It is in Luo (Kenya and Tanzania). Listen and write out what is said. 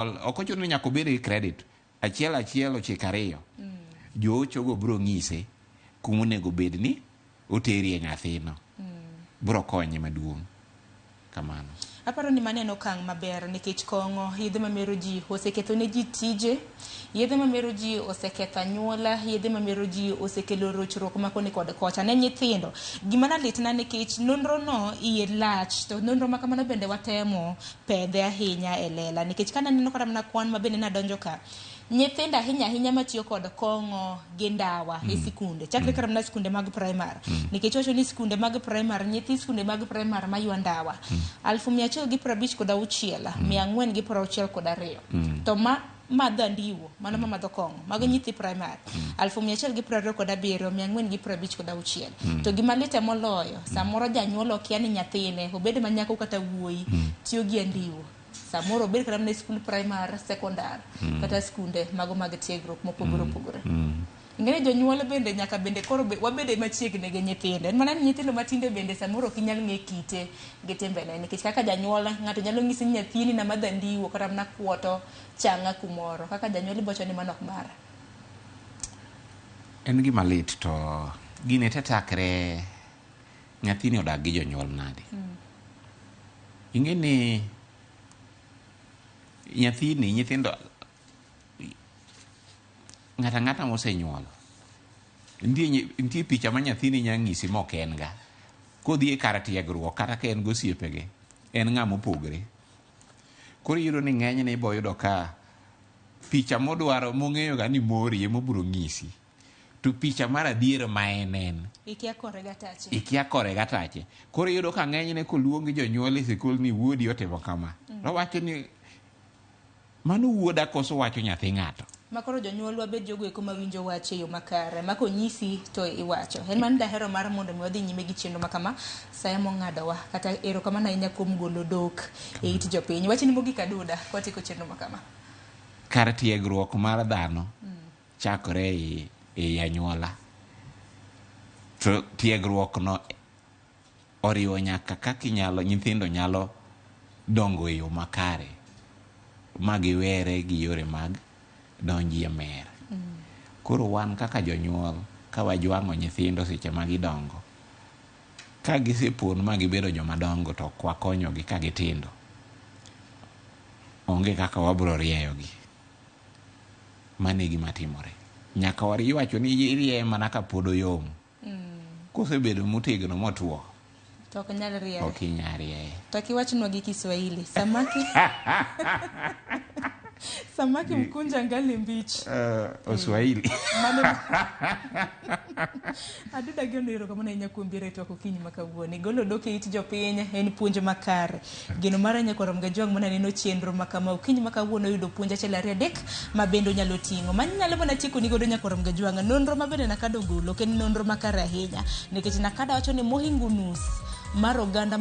Ok ochuno ni nyaka obed gi credit. 1 1 9 2. Joochogo biro ng'ise kuma onego bed ni oterie nyathino. Biro konye maduong'. Kamano. Aparo ni mano en okang' maber nikech kong'o, yedhe mamero ji oseketho ne ji tije, yedhe mamero ji oseketho anyuola, yedhe mamero ji osekelo rochruok ma koni kod kocha ne nyithindo. Gima nalitna nikech nonro no iye lach to nonro ma kamano bende watemo pedhe ahinya e lela nikech ka naneno kata mana kwan ma bende nadonjo ka nyithindo ahinya ahinya matiyo kod kong'o gi ndawa e sikunde chakre kata mana sikunde mag primar nikech wacho ni sikunde mag primar nyithi sikunde mag primar maywa ndawa 156,462 to ma madho andiwo mano ma madho kong'o mago nyithi primar 127,456 to gima lite moloyo samoro janyuol okia ni nyathine obed ma nyako kata wuoyi tiyo gi andiwo samoro obed kata mana e skul primar secondar kata skunde mago mag tiegruok mopogore opogore. Ing'e ni jonyuol bende nyaka bende koro wabede machiegni gi nyithindo. En mana ni nyithindo matinde bende samoro ok inyal ng'e kite gi timbene nikech kaka janyuol ng'ato nyalo nyisi ni nyathini na madho andiwo kata mana kuoto chang'a kumoro. Kaka janyuol ibowacho ni mano ok mara. En gima lit to gini te takre nyathini odak gi jonyuol nade. Ing'e ni nyathini nyithindo ng'ato ang'ata mosenyuolo nitie picha ma nyathini nya ng'isi mok en ga kodhi e kar tiegruok kata ka en gosiepege en ng'ama opogre. Koro iyudo ni ng'enyne ibo yudo ka picha modwaro mong'eyo ga ni mori ema obiro ng'isi to picha mar adier ma en en Ikia kore gatache. Ikia kore gatache. Koro iyudo ka ng'enyne koluongi jonyuol e sikul ni wuodi otimo kama owacho ni mano wuoda koso wacho nyathi ng'ato. Ma koro jonyuol wabed jogo eko mawinjo wach e yo makare ma konyisi to iwacho. En mano dahero mar mondo mi wadhi nyime gi chenro ma kama saya mong'adowa kata erokamano ahinya kuom golo dhok e it jopiny. Wachni mogik Aduda kwatieko chenro ma kama. Kar tiegruok mar dhano chakore ei anyuola. To tiegruok no oriwo nyaka kaka inyalo nyithindo nyalo dongo e yo makare ma giwere gi yore mag donjie mer. Koro wan kaka jonyuol ka wajwang'o nyithindo seche ma gidongo, ka gisepon ma gibedo joma dongo to ok wakonyogi ka gitindo, onge kaka wabro rieyogi. Mano e gima timore. Nyaka iwacho ni irieye mana ka pod oyom. Kosebedo motegno motuo, To ok nyal riere. Ok inyal rieye. To kiwachnwa gi Kiswahili, samaki samaki mkunja ngali mbichi. Oswahili. Mano Aduda gi ono erokamano ahinya kuom biro e twak okinyi ma kawuono. Igolo dhok e it jopiny en puonj makare. Geno mara nyaka rom gajwang' mana neno chenro ma kama okinyi ma kawuono yudo puonj achiel ariyo adek ma bende onyalo ting'o. Manyalo mana tieko ni godo nyaka rom gajwang'. Nonro ma bende Nakada ogolo ok en nonro makare ahinya nikech Nakada wacho ni mohingo nus mar oganda ma